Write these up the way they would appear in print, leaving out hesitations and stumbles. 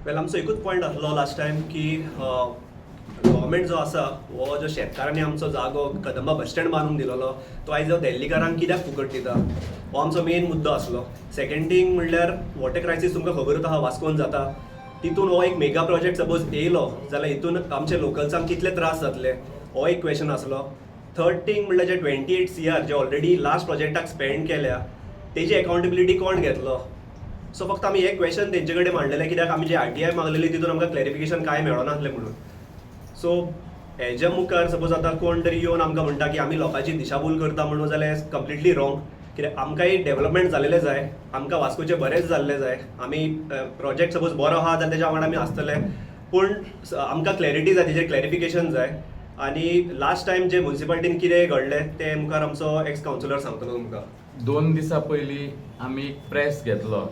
वेल, आमचो एकूच पॉयंट आसलो लास्ट टायम की गव्हर्मेंट जो आसा, हो जो शेतकारांनी आमचो जागो कदंबा बस स्टँड बांदून दिलेलो, तो आयज जो दिल्लीकारांक कित्याक फुकट दिता, हो आमचो मेन मुद्दो आसलो. सेकंड थींग म्हणल्यार वॉटर क्रायसीस तुमकां खबरूच आहा वास्कोन जाता. तितून हो एक मेगा प्रोजेक्ट सपोज येयलो जाल्यार हितून आमचे लोकल्सांक कितले त्रास जातले, हो एक क्वेश्चन आसलो. थर्ड थिंग म्हणल्यार जे 28 CR जे ऑलरेडी लास्ट प्रोजेक्टाक स्पेंड केल्या, तेजी अकाउंटेबिलिटी कोण घेतलो? सो फक्त आमी एक क्वेश्चन तेंचे कडेन मांडलेलें, कित्याक आमी जे आरटीआय मागलेली, तितून आमकां क्लॅरिफिकेशन कांय मेळनासलें म्हणून. सो हेज्या मुखार सपोज आतां कोण तरी येवन आमकां म्हणटा की आमी लोकांची दिशाभूल करता म्हणून, जाल्यार कंप्लिटली रॉंग. कित्याक आमकांय डेव्हलपमेंट जालेलें जाय, आमकां वास्कोचें बरेंच जाल्लें जाय. आमी प्रोजेक्ट सपोज बरो आहा जाल्यार तेज्या वांगडा आमी आसतले, पूण आमकां क्लॅरिटी जाय, तेजेर क्लॅरिफिकेशन जाय. आनी लास्ट टायम जे मुन्सिपालिटीन कितें घडलें, तें मुखार आमचो एक्स कावन्सिलर सांगतलो तुमकां. 2 दिसां पयलीं आमी प्रेस घेतलो.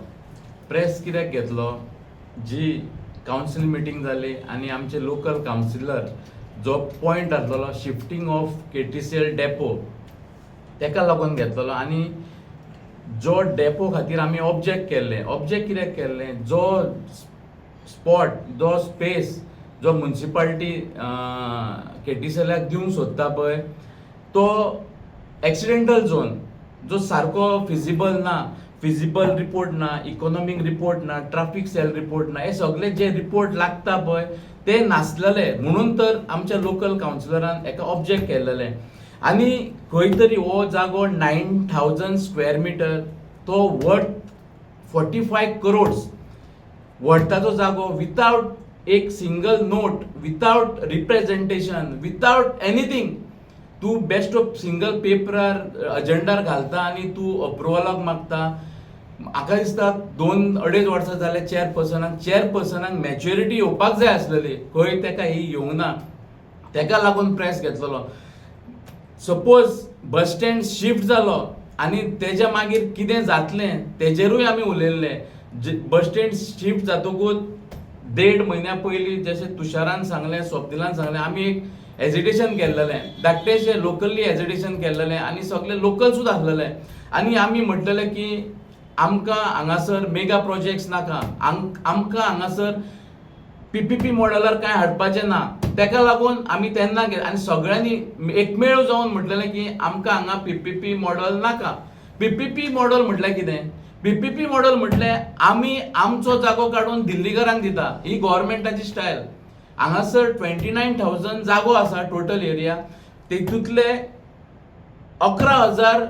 प्रेस कित्याक घेतलो? जी कावन्सील मिटींग जाली आनी आमचे लोकल कावन्सिलर जो पॉयंट आसलेलो, shifting of KTCL depot, तेका लागून घेतलेलो. आनी जो डेपो खातीर आमी ऑब्जेक्ट केल्ले. ऑब्जेक्ट कित्याक केल्लें? जो स्पॉट, जो स्पेस जो मुन्सिपालिटी केटीसीएलाक दिवंक सोदता पळय, तो एक्सिडेंटल झोन, जो सारको फिजिबल ना, फिजिबल रिपोर्ट ना, इकॉनॉमीक रिपोर्ट ना, ट्राफीक सेल रिपोर्ट ना, हे सगळे जे रिपोर्ट लागता पळय, ते नासलेले. म्हणून तर आमच्या लोकल कावन्सिलरान एका ऑब्जेक्ट केल्लेले. आनी खंय तरी हो जागो 9000 स्क्वेअर मिटर, तो वर्थ 45 करोड्स वर्थाचो जागो, वितावट एक single note, without representation, without anything, तूं बेश्टो सिंगल पेपरार अजेंडार घालता आनी तूं अप्रुवलाक मागता. म्हाका दिसता 2-2.5 वर्सां जाले चेअरपर्सनाक. चेअरपर्सनाक मॅच्युरिटी येवपाक जाय आसलेली, खंय तेका ही येवंक ना. तेका लागून प्रेस घेतलेलो. सपोज बस स्टँड शिफ्ट जालो आनी तेज्या मागीर कितें जातलें, तेजेरूय आमी उलयल्ले. बस स्टँड शिफ्ट जातकूच देड म्हयन्या पयलीं, जशें तुषारान सांगलें, स्वप्निलान सांगलें, आमी एक एजिटेशन केल्लेलें, धाकटेशें लोकली एजिटेशन केल्लेलें आनी सगळे लोकल्सूच आसलेले. आनी आमी म्हटलेले की आमकां हांगासर मेगा प्रोजेक्ट्स नाका, आमकां हांगासर पीपीपी मॉडेलार कांय हाडपाचें ना. तेका लागून आमी तेन्ना आनी सगळ्यांनी एकमेळ जावन म्हटलेलें की आमकां हांगा पीपीपी मॉडल नाका. पीपीपी मॉडल म्हटल्यार कितें? पीपीपी मॉडल म्हटलें आमी आमचो जागो काडून दिल्लीकारांक दिता. ही गव्हर्मेंटाची स्टायल. हांगासर 29,000 जागो आसा टोटल एरिया, तेतूंतले 11,000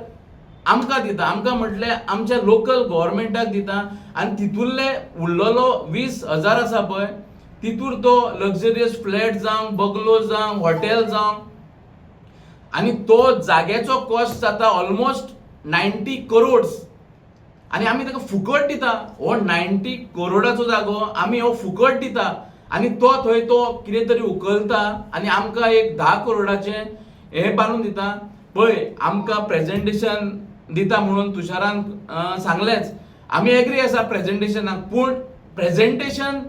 आमकां दिता. आमकां म्हटलें आमच्या लोकल गव्हर्मेंटाक दिता. आनी तितूंतले उरलेलो 20,000 आसा पळय, तितूर तो लक्झरियस फ्लॅट जावं, बंगलो जावं, हॉटेल जावं, आनी तो जाग्याचो कॉस्ट जाता ऑलमोस्ट 90 करोड्स आनी आमी ताका फुकट दिता. हो 90 करोडाचो जागो आमी हो फुकट दिता आनी तो थंय तो कितें तरी उखलता आनी आमकां एक 10 करोडाचें हें बांदून दिता. पळय, आमकां प्रेजेंटेशन दिता म्हणून तुषारान सांगलेंच. आमी एग्री आसा प्रेजेंटेशनाक, पूण प्रेजेंटेशन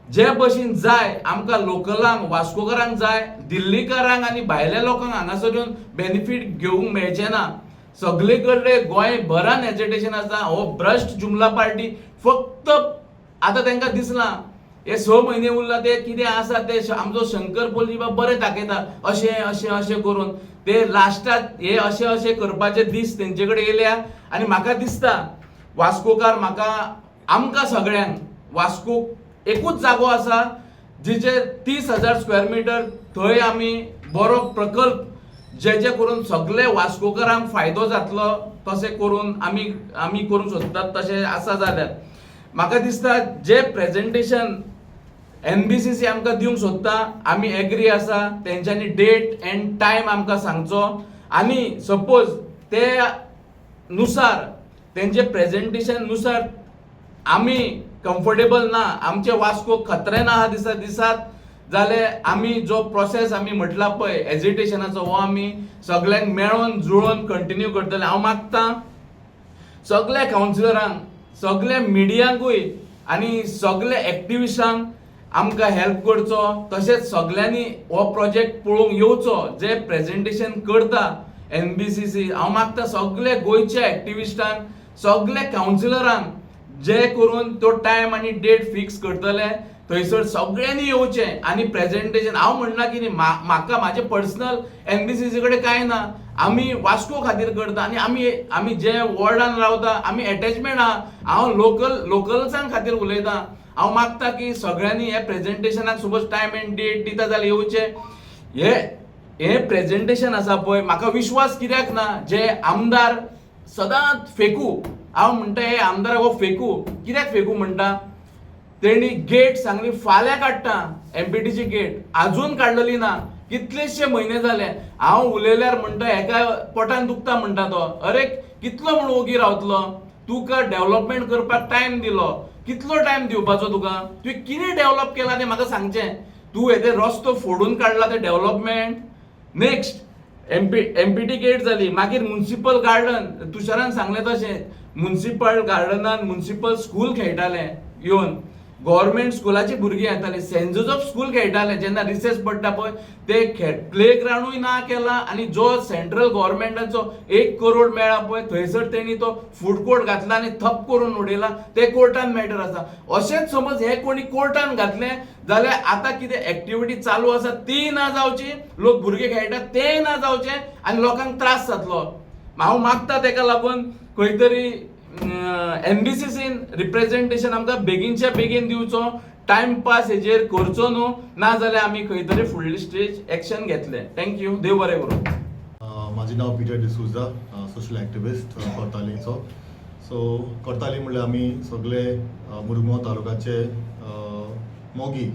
जे भशेन जाय आमकां लोकलांक, वास्कोकारांक जाय. दिल्लीकारांक आनी भायल्या लोकांक हांगासर येवन बेनिफीट घेवंक मेळचें ना. सगळे कडेन गोंयभरान एजिटेशन आसा. हो भ्रश्ट जुमला पार्टी फक्त आतां तांकां दिसलां हे 6 म्हयने उरला, ते कितें आसा ते आमचो शंकर पोलजी बाब बरें दाखयता. अशें अशें अशें करून ते लास्टाक हे अशें अशें करपाचे दीस तेंचे कडेन येयल्या. आनी म्हाका दिसता वास्कोकार, म्हाका आमकां सगळ्यांक वास्को एकूच जागो आसा जिचे 30,000 स्क्वेअर मिटर, थंय आमी बरो प्रकल्प जे जे करून सगळे वास्कोकारांक फायदो जातलो, तशें करून आमी आमी करूंक सोदतात. तशें आसा जाल्यार म्हाका दिसता जे प्रेजेंटेशन एनबीसीसी आमकां दिवंक सोदता, आमी एग्री आसा. तेंच्यांनी डेट एंड टायम आमकां सांगचो आनी सपोज ते नुसार, तेंचे प्रेजेंटेशन नुसार आमी कम्फर्टेबल ना, आमचे वास्को खतरेन आहा दिसा दिसात जाल्यार आमी जो प्रोसेस आमी म्हटला पळय एजिटेशनाचो, हो आमी सगल्यांक मेळोन जुळोन कंटिन्यू करतले. हांव मागता सगल्या कावन्सिलरांक, सगल्या मिडियांकूय आनी सगल्या एक्टिविस्टांक आमकां हेल्प करचो. तशेंच सगल्यांनी हो प्रोजेक्ट पळोवंक येवचो जे प्रेजेंटेशन करता एनबीसीसी. हांव मागता सगल्या गोंयच्या एक्टिविस्टांक, सगल्या कावन्सिलरांक, जे करून तो टायम आनी डेट फिक्स करतले. थंयसर सगळ्यांनी येवचें आनी प्रेजेंटेशन. हांव म्हणना की न्ही, म्हाका म्हाजें पर्सनल एनबीसीसी कडेन कांय ना. आमी वास्को खातीर करता आनी आमी जे वॉर्डान रावता, आमी एटॅचमेंट आहा. हांव लोकल्सां खातीर उलयतां. हांव मागता की सगळ्यांनी हे प्रेजेंटेशनाक सपोज टायम एंड डेट दिता जाल्यार येवचें. हे हे प्रेजेंटेशन आसा पळय, म्हाका विश्वास कित्याक ना, जे आमदार सदांच फेकू. हांव म्हणटा, हे आमदार हो फेकू. कित्याक फेकू म्हणटा? तेणी गेट सांगली फाल्यां काडटा, एमपीटीची गेट अजून काडलेली ना, कितलेशे म्हयने जाले. हांव उलयल्यार म्हणटा, हेका पोटान दुखता म्हणटा तो. अरे, कितलो म्हूण ओगी रावतलो? तुका डेव्हलपमेंट करपाक टायम दिलो, कितलो टायम दिवपाचो तुका? तुवें कितें डेव्हलप केलां तें म्हाका सांगचें. तूं हेते रस्तो फोडून काडला ते डेव्हलपमेंट? नेक्स्ट, एमपीटी गेट जाली, मागीर म्युन्सिपल गार्डन. तुषारान सांगलें तशें, म्युन्सिपल गार्डनान म्युन्सिपल स्कूल खेळटाले येवन, गव्हर्मेंट स्कुलाची भुरगीं येतालीं, सेंट जोजफ स्कूल खेळटाले जेन्ना रिसेस पडटा पळय ते खेळ. प्ले ग्रावंडूय ना केला आनी जो सेंट्रल गव्हर्मेंटाचो 1 करोड मेळ्ळा पळय, थंयसर तेणी तो फूड कोर्ट घातला आनी थप करून उडयला. ते कोर्टान मॅटर आसा. अशेंच समज हे कोणी कोर्टान घातले जाल्यार आतां कितें एक्टिविटी चालू आसा ती ना जावची, लोक भुरगे खेळटात तेय ना जावचे आनी लोकांक त्रास जातलो. हांव मागता, तेका लागून खंय तरी एनबीसीसीन रिप्रेझेंटेशन आमकां बेगीनच्या बेगीन दिवचो, टायमपास हेजेर करचो न्हू. ना जाल्यार आमी खंय तरी फुडली स्टेज एक्शन घेतले. Thank you, देव बरें करूं. म्हाजें नांव पिटर डिसूजा, सोशल एक्टिविस्ट कोर्तालीचो. सो कोर्ताली म्हणल्यार आमी सगळे मुरगांव तालुकाचे मोगी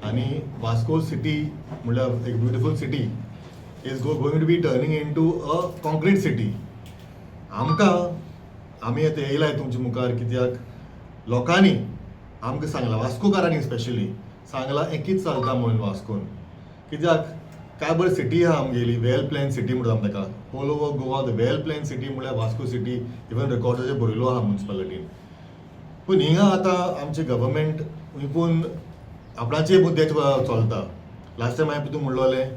आनी वास्को सिटी म्हणल्यार एक beautiful city is going to be turning into a concrete city. आमकां आमी आतां येयलाय तुमच्या मुखार कित्याक लोकांनी आमकां सांगलां, वास्कोकारांनी स्पेशली सांगलां, हें कितें चलता म्हणून वास्कोन. कित्याक काय बरी सिटी आहा आमगेली, वेल प्लॅन सिटी म्हणटा आमी ताका. All over Goa the well plan city म्हणल्यार वास्को सिटी. इवन रेकॉर्डाचेर बरयलो आहा म्युन्सिपालिटीन. पूण हिंगा आतां आमचें गव्हर्मेंट पूण आपणाचे मुद्द्याचेर चलता. लास्ट टायम हांवें तूं म्हणलोलें,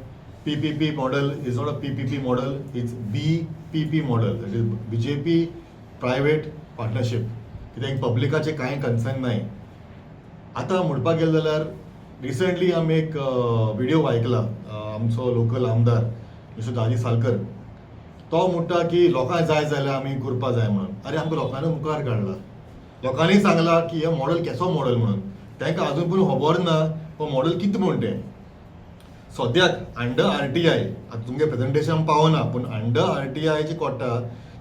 PPP model is not a PPP model, it's BPP model, that is BJP private partnership. कित्याक पब्लिकाचें कांय कन्सर्न नाय. आतां म्हणपाक गेलें जाल्यार रिसंटली आमी एक विडियो आयकला, आमचो लोकल आमदार मिस्टर दादी सालकर, तो म्हणटा की लोकांक जाय जाल्यार आमी करपा जाय म्हणून. अरे, आमकां लोकांनी मुखार काडला, लोकांनी सांगला की हे मॉडल केसो मॉडल म्हणून. तांकां अजून पूण खबर ना हो मॉडल कितें म्हण तें. सद्याक अंडर आरटीआय, आतां तुमगे प्रेजेंटेशन पावना, पूण अंडर आरटीआयचे कोट्टा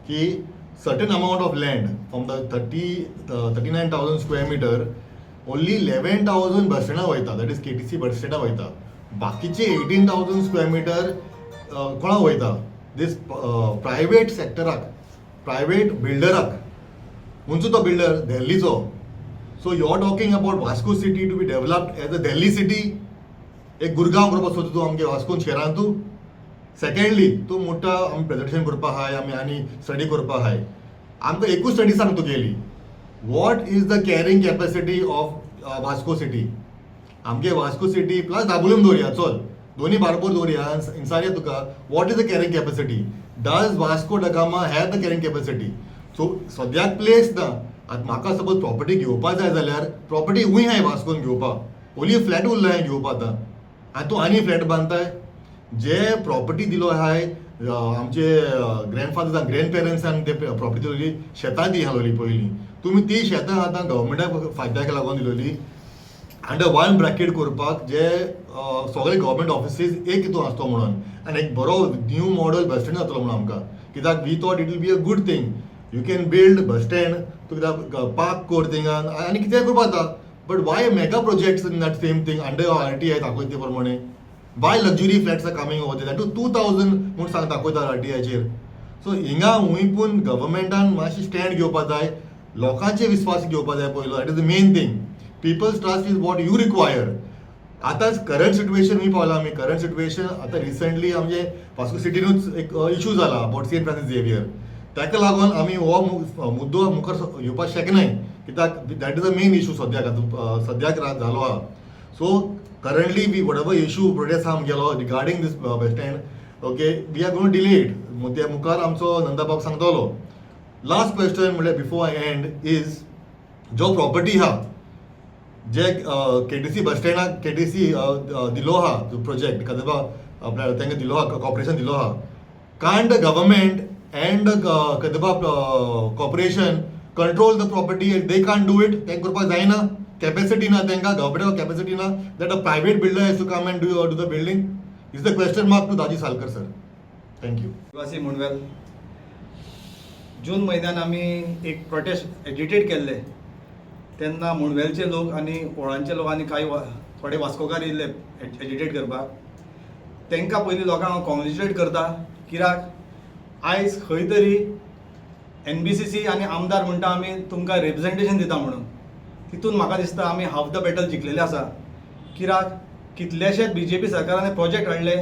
की certain amount of land from the 39,000 square meter, only 11,000 बस स्टँडा वयता, that is KTC बस स्टँडा वयता. बाकीचे 18,000 स्क्वेअर मिटर कोणाक वयता? दीस प्रायवेट सेक्टराक, प्रायवेट बिल्डराक. खंयचो तो builder? दिल्लीचो. So you are talking about Vasco city to be developed as a Delhi city. एक गुरगांव करपाक सोदता तूं आमगे वास्कोन शहरान तूं. सेकंडली, तूं म्हणटा आमी प्रेजेंटेशन करपा आहाय, आमी आनी स्टडी करपा आहाय. आमकां एकूच स्टडी सांग तुगेली, what is the carrying capacity of Vasco city? आमगे वास्को सिटी प्लस दाबोलीम दवरया, चल दोनी बारबोर दवरया, विचारया तुका, what is the carrying capacity? Does Vasco da Gama have the carrying capacity? So सद्याक प्लेस ना. आतां म्हाका सपोज प्रॉपर्टी घेवपा जाय जाल्यार प्रॉपर्टी खंय आहाय वास्कोन घेवपा? ओनली फ्लॅट उरला हांवें घेवपा आतां आनी तूं आनी फ्लॅट बांदताय. जे प्रॉपर्टी दिलो आहाय, आमचे ग्रँडफादर्सान, ग्रँड पेरंट्सान ते प्रॉपर्टी दिलोली, शेतां दी आसलोली पयलीं. तुमी ती शेतां आतां गव्हर्मेंटाक फायद्याक लागून दिलोली अंडर वन ब्रॅकेट करपाक, जे सगळे गव्हर्मेंट ऑफिसीस एक हितून आसतो म्हणून आनी एक बरो न्यू मॉडल बस स्टँड जातलो म्हणून आमकां. कित्याक we thought it will be a good thing, you can build bus stand, तूं कित्याक पार्क कर थिंगा आनी कितेंय करपाक जाता. But why mega projects in that same thing under RTI दाखयता ते प्रमाणे? Why luxury flats are coming over that 2,000 म्हूण सांग दाखयता आरटीआयचेर? सो हिंगा हुंय पूण गव्हर्मेंटान मातशें स्टँड घेवपा जाय, लोकांचे विस्वास घेवपा जाय पयलो. That is the main thing. People's trust is what you require. आतां करंट सिट्युएशन खंय पावला आमी? करंट सिट्युएशन आतां रिसंटली आमचे वास्को सिटीनूच एक इशू जाला अबाउट सेंट फ्रांसीस झेवियर. ताका लागून आमी हो मुद्दो मुखार येवपाक शकनाय, कित्याक that is the main issue सद्याक आतां सद्याक जालो आहा. So currently we whatever issue protest आहा आमगेलो regarding this bus stand, okay, we are gonna delay it. त्या मुखार आमचो नंदाबाब सांगतलो. लास्ट क्वेश्चन म्हणल्यार बिफोर I and is, जो प्रॉपर्टी आहा जे केटीसी बस स्टँडाक केटीसी दिलो आहा प्रोजेक्ट कदंबा आपल्या तांकां दिलो आहा, कॉर्पोरेशन दिलो आहा, can't the government and Kadamba corporation control the property? They can't do it? तें करपाक जायना? कॅपॅसिटी ना तांकां, गव्हर्मेंटाक कॅपॅसिटी ना that a private builder has to come and do the building? Is the question mark to Daji Salkar sir. Thank you. निवासी मुणवेल, जून म्हयन्यान आमी एक प्रोटेस्ट एजिटेट केल्ले तेन्ना मुणवेलचे लोक आनी ओळांचे लोक आनी कांय थोडे वास्कोकार येयल्ले एजिटेट करपाक. तांकां पयलीं लोकांक हांव कॉंग्रेच्युलेट करता, कित्याक आयज खंय तरी एनबीसीसी आनी आमदार म्हणटा आमी तुमकां रिप्रेजेंटेशन दिता म्हणून. तितून म्हाका दिसता आमी हाफ the battle जिखलेले आसा, कित्याक कितलेशेच बीजेपी सरकारान प्रोजेक्ट हाडले,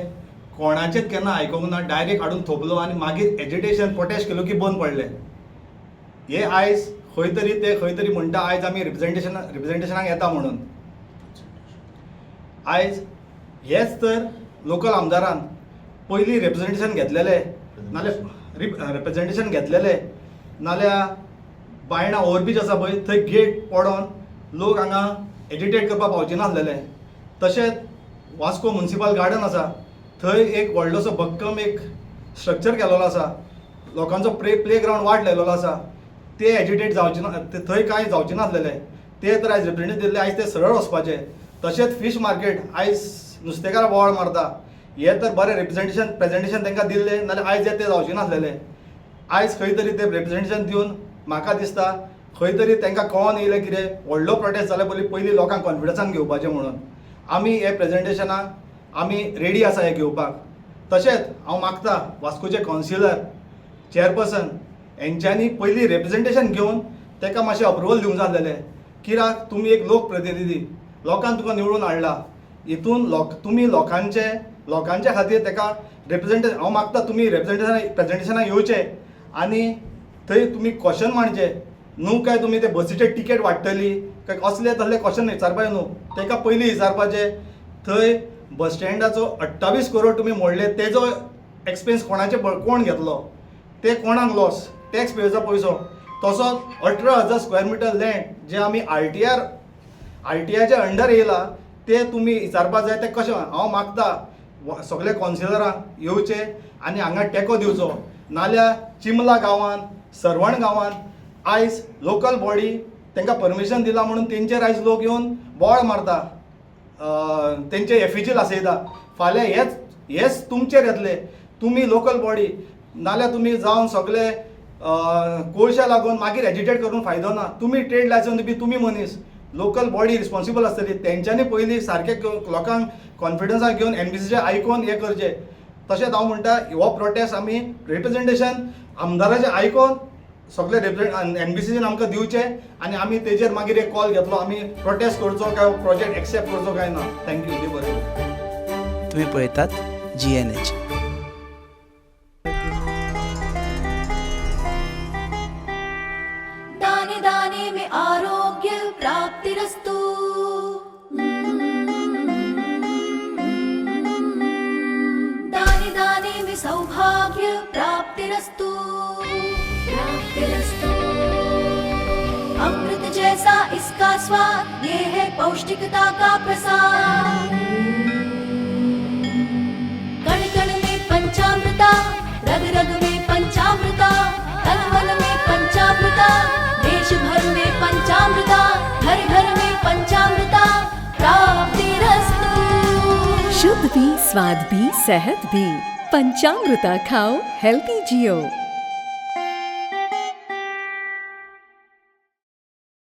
कोणाचेच केन्ना आयकूंक ना, डायरेक्ट हाडून थोपलो आनी मागीर एजिटेशन प्रोटेस्ट केलो की बंद पडले. हे आयज खंय तरी ते खंय तरी म्हणटा आयज आमी रिप्रेजेंटेशनाक येता म्हणून. आयज हेच तर लोकल आमदारान पयलीं रिप्रेजेंटेशन घेतलेले नाल्यार रिप्रेजेंटेशन घेतलेले नाल्यार बायणा ओवरब्रीज आसा पळय, थंय गेट पडोन लोक हांगा एजिटेट करपाक पावचे नासलेले. तशेंच वास्को मुन्सिपल गार्डन आसा, थंय एक व्हडलोसो भक्कम एक स्ट्रक्चर केलेलो आसा, लोकांचो प्ले ग्रावंड वाट लायलेलो आसा. ते एजिटेट जावचे ना, ते थंय कांय जावचे नासलेले. ते तर आयज रिप्रेजेंटेशन दिल्ले, आयज ते सरळ वचपाचे. तशेंच फीश मार्केट, आयज नुस्तेकारां बोवाळ मारता. हे तर बरें रिप्रेजेंटेशन प्रेजेंटेशन तांकां दिल्लें नाल्यार आयज हे ते जावचे नासलेले. आयज खंय तरी ते रिप्रेजेंटेशन दिवन म्हाका दिसता खंय तरी तांकां कळोन येयलें कितें व्हडलो प्रोटेस्ट जाल्यार पयलीं पयलीं लोकांक कॉन्फिडन्सान घेवपाचें म्हणून. आमी हे प्रेजेंटेशनाक आमी रेडी आसा हें घेवपाक. तशेंच हांव मागता वास्कोचे कावन्सिलर, चेअरपर्सन हेंच्यांनी पयलीं रिप्रेजेंटेशन घेवन ताका मातशें अप्रुवल दिवंक जाय आसलेलें, कित्याक तुमी एक लोक प्रतिनिधी, लोकान तुका निवडून हाडला. हितून लोक तुमी लोकांच्या खातीर ताका रिप्रेजेंटेशन हांव मागता तुमी रिप्रेजेंटेशन प्रेजेंटेशनाक येवचें आनी थंय तुमी क्वेश्चन मांडचे न्हू काय तुमी ते बसीचे टिकेट वाडटली काय असले तसले क्वेश्चन विचारपाचे न्हू. ताका पयलीं विचारपाचें थंय बस स्टँडाचो 28 करोड तुमी मोडले, तेजो एक्सपेन्स कोणाचे कोण घेतलो, ते कोणाक लॉस, टॅक्स पेयर्सचो पयसो. तसोच 18,000 स्क्वेअर मिटर लँड जे आमी आरटीआर आरटीआयच्या अंडर येयला, ते तुमी विचारपा जाय ते कशें. हांव मागता सगळे कावन्सिलरांक येवचे आनी हांगा टेको दिवचो, नाल्यार चिमला गांवान, सर्वण गांवान आयज लोकल बॉडी तांकां परमिशन दिलां म्हणून तेंचेर आयज लोक येवन बोवाळ मारता, तेंचे एफिजी लासयता. फाल्यां हेच हेच तुमचेर येतले. तुमी लोकल बॉडी नाल्यार तुमी जावन सगळे कोळशा लागून मागीर एजिटेट करून फायदो ना. तुमी ट्रेड लायसन्स दिवपी तुमी मनीस, लोकल बॉडी रिस्पॉन्सिबल आसतली. तेंच्यांनी पयलीं सारकें लोकांक कॉन्फिडन्सान घेवन एनबीसीचे आयकोन हें करचें. तशेंच हांव म्हणटा हो प्रोटेस्ट आमी रिप्रेजेंटेशन आमदाराचें आयकोन सगळे रिप्रेजेंट एनबीसीन आमकां दिवचें आनी आमी तेजेर मागीर एक कॉल घेतलो, आमी प्रोटेस्ट करचो काय प्रोजेक्ट एक्सेप्ट करचो काय ना. Thank you, देव बरें करूं. तुम्ही पळयतात जीएनएच. दाने दाने में आरोग्य प्राप्तिरस्तु. दाने दाने में सौभाग्य प्राप्तिरस्तु, प्राप्तिरस्तु. अमृत जैसा इसका स्वाद, ये है पौष्टिकता का प्रसाद. कण कण में पंचामृता, रग रग में पंचामृता, तन मन में पंचामृता, देश भर में पंचामृता, घर घर में पंचामृता प्राप्तिरस्तु. शुद्ध भी, स्वाद भी, सेहत भी. पंचामृता खाओ, हेल्दी जियो.